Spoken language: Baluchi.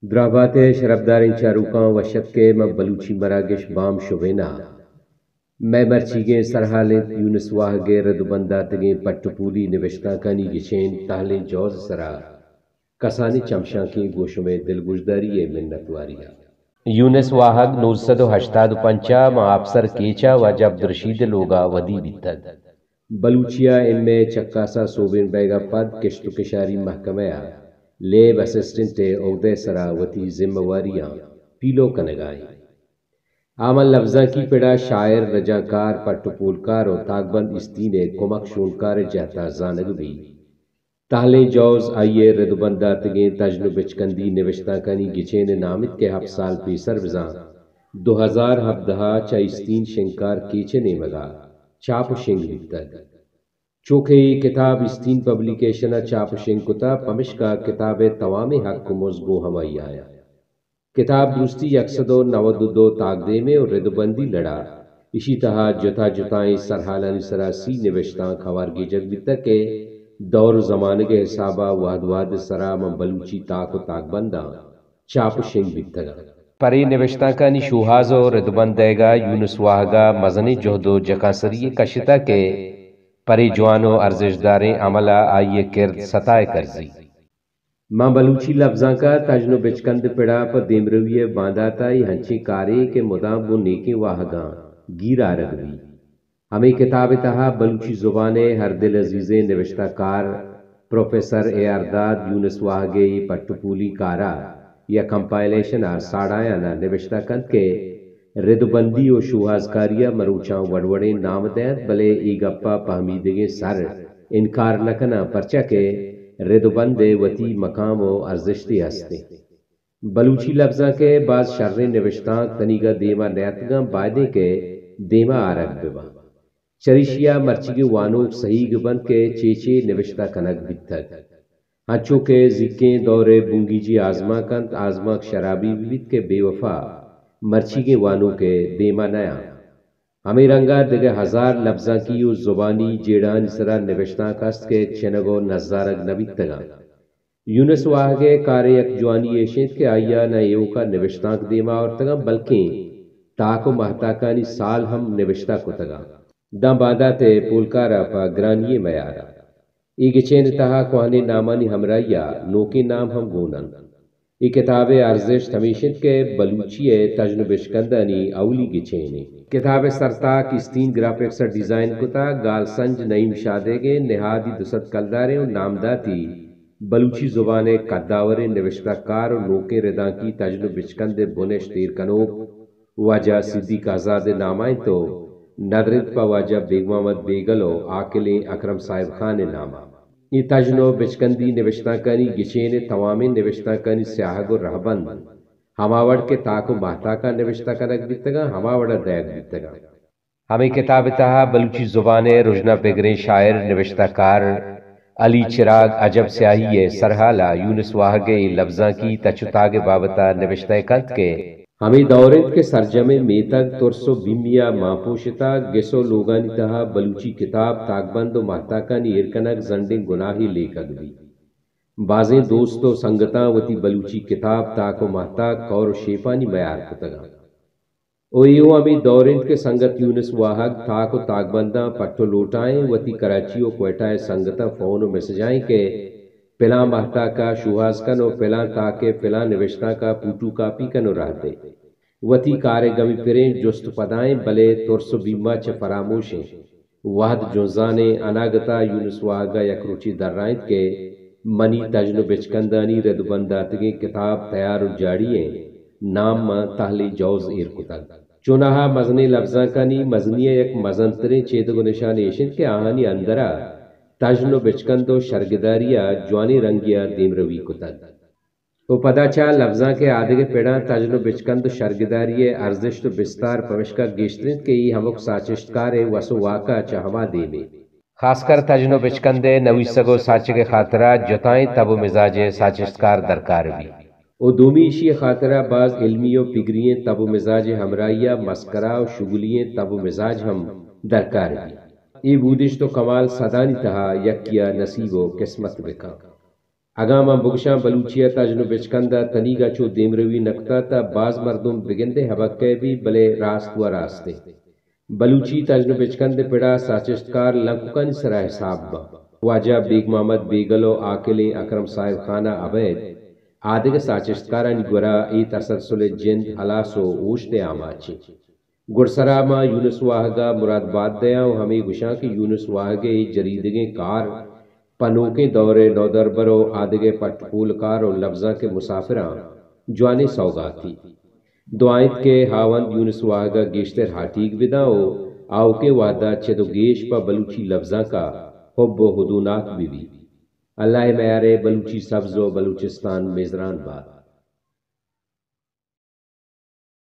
دراہ بات ئے شرپداریں چاروکاں، وش اتک ئے ماں بلوچی مراگش بام شبین ءَ۔ مئے مرچیگیں سرھال اِنت یونس واھگ ءِ رد ءُ بند داتگیں پٹ ءُ پولی نبشتانکانی گچین تہلیں جوز ءِ سرا کسانیں چمشانکے گوں شمئے دلگوشداری ءِ منتواری ءَ۔ یونس واھگ نوزدہ سد ءُ ہشتاد ءُ پنچ ءَ ماں آپسر کیچ ءَ واجہ عبدالرشید ءِ لوگ ءَ ودی بیتگ۔ بلوچی ءَ ایم اے ءِ چکاس ءَ سوبین بئیگ ءَ پد کشت ءُ کشاری محکمہ ءَ لیب اسسٹنٹ ءِ عہدہ ءِ سرا وتی زمہ واریاں پیلو کنگ ءَ اِنت۔ آ ماں لبزانکی پڑ ءَ شاعر، رجانکار، پٹ ءُ پولکار ءُ تاکبند استین ءِ کمک شونکار ءِ جہت ءَ زانگ بیت۔ تہلیں جوز آئی ءِ رد ءُ بند داتگیں تژن ءُ بچکندی نبشتانکانی گچین ءِ نام اِنت کہ ہپت سال پیسر بزاں دو ہزار ہبدہ ءَ چہ استین شنگکار کیچ ءِ نیمگ ءَ چاپ ءُ شنگ بیتگ۔ چو کہ اے کتاب استین پبلیکیشن ءَ چاپ ءُ شنگ کتگ، پمشکا کتاب ءِ توامیں حق ءُ مز گوں ہمائی ءَ اَنت۔ کتاب درستی یک سد ءُ نود ءُ دو تاکدیم ءُ رد ءُ بندی لڑ ءَ، ایشی تہا جتا جتائیں سرحالانی سرا سی نبشتانک ہوار گیجگ بیتگ کہ دور ءُ زمانگ ءِ حساب ءَ وہد وہد ءِ سرا ماں بلوچی تاک ءُ تاکبنداں چاپ ءُ شنگ بیتگ اَنت۔ پرے نبشتانکانی شوہاز ءُ رد ءُ بند دئیگ ءَ یونس واہگ ءَ مزنیں جہد ءُ جکانسری یے کشتگ کہ پرے جوان ءُ ارزشتداریں عمل ءَ آئی ءِ کرد ستائے کرزی۔ ماں بلوچی لبزانک ءَ تژن ءُ بچکند ءِ پڑ ءَ پہ دیمروی ءِ باندات ءَ اے انچیں کارے کہ مدام گوں نیکیں واہگاں گیر آرگ بیت۔ ہمے کتاب ءِ تہا بلوچی زبان ءِ ہر دل عزیزیں نبشتہ کار پروفیسر اے آر داد یونس واہگ ءِ اے پٹ ءُ پولی کار ءَ یا کمپائلیشن ءَ ساڑایان ءَ نبشتہ کنت کہ رد ءُ بندی ءُ شوہازکاری ءَ مروچاں وڑ وڑیں نام دئینت، بلے اے گپ ءَ پہمیدگیں سر انکار نہ کناں، پرچا کہ رد ءُ بند ءِ وتی مقام ءُ ارزشتے ہست اِنت۔ بلوچی لبزانک ءِ باز شریں نبشتانک تنیگا دیم ءَ نیاتکاں، بائدیں کہ دیم ءَ آرگ بہ باں۔ چریشی ءَ مرچیگیں وانوک سہیگ بنت کہ چے چے نبشتہ کنگ بیتگ۔ انچو کہ زیکیں دور ءِ بنگیجی آزمانک اَنت، آزمانک شرابی بہ بیت کہ بے وفا مرچیگیں وانوک ءِ دیم ءَ نیاں۔ ہمے رنگ ءَ دگہ ہزار لبزانکی ءُ زبانی جیڑہانی سرا نبشتانک است کہ چنگ ءُ نزارگ نہ بیتگاں۔ یونس واہگ ءِ کار ءِ یک جوانی ایش اِنت کہ آئی ءَ نہ ایوک ءَ نبشتانک دیم ءَ آورتگاں، بلکیں تاک ءُ ماہتاکانی سال ہم نبشتہ کتگاں۔ داں باندات ءِ پولکار ءَ پہ گرانی ءِ میار ءَ۔ اے گچین ءِ تہا کوہنیں نامانی ہمراہی ءَ نوکیں نام ہم گون اَنت۔ اے کتاب ءِ ارزشت ہمیش اِنت کہ بلوچی ءِ تژن ءُ بچکندانی اولی گچین اِنت۔ کتاب ءِ سرتاک استین گرافکس ءَ ڈیزائن کتگ، گالسنج نعیم شادیگ ءِ نہادی دو سد کلداریں ءُ نامداتی بلوچی زبان ءِ قدآوریں نبشتہ کار ءُ نوکیں ردانکی تژن ءُ بچکند ءِ بنشت ایر کنوک واجہ صدیق آزاد ءِ نام ءَ اِنت ءُ ندر اِنت پہ واجہ بیگ محمد بیگل ءُ عاقلیں اکرم صاحب خان ءِ نام ءَ۔ اے تژن ءُ بچکندی نبشتانکانی گچین ءِ توامیں نبشتانکانی سیاہگ ءُ رہبند ہما وڑ کہ تاک ءُ ماہتاک ءَ نبشتہ کنگ بیتگاں، ہما وڑ ءَ دئیگ بیتگاں۔ ہمے کتاب ءِ تہا بلوچی زبان ءِ رژنا پگریں شاعر، نبشتہ کار علی چراگ عجب سیاہی ءِ سرحال ءَ یونس واہگ ءِ اے لبزانکی تچ ءُ تاگ ءِ بابت ءَ نبشتہ کنت کہ ہمے دور اِنت کہ سرجمیں میتگ ترس ءُ بیمی ءَ مان پوشتگ، گس ءُ لوگانی تہا بلوچی کتاب، تاکبند ءُ ماہتاکانی ایر کنگ زنڈیں گناہے لیکگ بیت۔ بازیں دوست ءُ سنگتاں وتی بلوچی کتاب، تاک ءُ ماہتاک کور ءُ شیپانی میار کتگ اَنت۔ ءُ اے ءُ ہمے دور اِنت کہ سنگت یونس واہگ تاک ءُ تاکبنداں پٹ ءُ لوٹائیں، وتی کراچی ءُ کوئٹہ ءِ سنگتاں فون ءُ میسجائیں کہ پلاں ماہتاک ءَ شوہاز کن ءُ پلاں تاک ءِ پلاں نبشتانک ءَ پوٹو کاپی کن ءُ راہ دئے۔ وتی کار ءِ گمی پریں جست ءُ پدائیں، بلے ترس ءُ بیم ءَ چہ فراموشیں۔ وہد جنزانیں، اناگت ءَ یونس واہگ ءَ یک روچے درائینت کہ منی تژن ءُ بچکندانی رد ءُ بند داتگیں کتاب تیار ءُ جاڑی ایں، نام من تہلیں جوز ایر کتگ۔ چوناہا مزنیں لبزانکانی مزنی ءِ یک مزنتریں چیدگ ءُ نشانے ایش اِنت کہ آہانی اندر ءَ تژن ءُ بچکند ءُ شرگداری ءَ جوانیں رنگے ءَ دیمروی کتگ۔ ءُ پدا چہ لبزانک ءِ آدگہ پڑاں تژن ءُ بچکند ءُ شرگداری ءِ ارزشت ءُ بستار پمشکا گیشتر اِنت کہ اے ہمک ساچشتکار ءِ وس ءُ واک ءَ چہ ہما دیم اِنت۔ خاصکر تژن ءُ بچکند ءِ نویسگ ءُ ساچگ ءِ خاطرا جتائیں تب ءُ مزاج ءِ ساچشتکار درکار بیت۔ ءُ دومی ایشی ءِ خاطرا باز علمی ءُ پگری ئیں تب ءُ مزاج ءِ ہمراہی ءَ مسکرا ءُ شگلی ئیں تب ءُ مزاج ہم درکار بیت۔ اے بودشت ءُ کمال سدانی تہا یکے ءَ نصیب ءُ قسمت بکن۔ اگاں من بگشاں بلوچی ءِ تژن ءُ بچکند ءَ تنیگا چو دیمروی نہ کتہ تہ باز مردم بگندے ہبکہ بی، بلے راست و راست انت۔ بلوچی تژن ءُ بچکند ءِ پڑا ساچشتکار لنککانی سرا حساب باں۔ واجہ بیگ محمد بیگل ءُ عاقلیں اکرم صاحب خان ءَ ابید آدگہ ساچشتکارانی گورا اے تسلسل ءِ جند ہلاس ءُ اوشت ءِ آماچ انت۔ گڈسرا ما یونس واہگ ءَ مراد بات دیاں ءُ ہمے گوشاں کہ یونس واہگ ءِ اے جریدگیں کار پہ نوکیں دور ءِ نودربر ءُ آدگہ پٹ پولکار ءُ لبزانک ءِ مسافراں جوانیں سوگاتے۔ دعا انت کہ ہاوند یونس واہگ ءَ گیشتر ہاٹیگ بداں ءُ آؤکیں وہد ءَ چد ءُ گیش پہ بلوچی لبزانک ءَ حب ءُ ہدوناک بہ بیت۔ اللہ ءِ میار ءَ بلوچی سبز ءُ بلوچستان مزران بات۔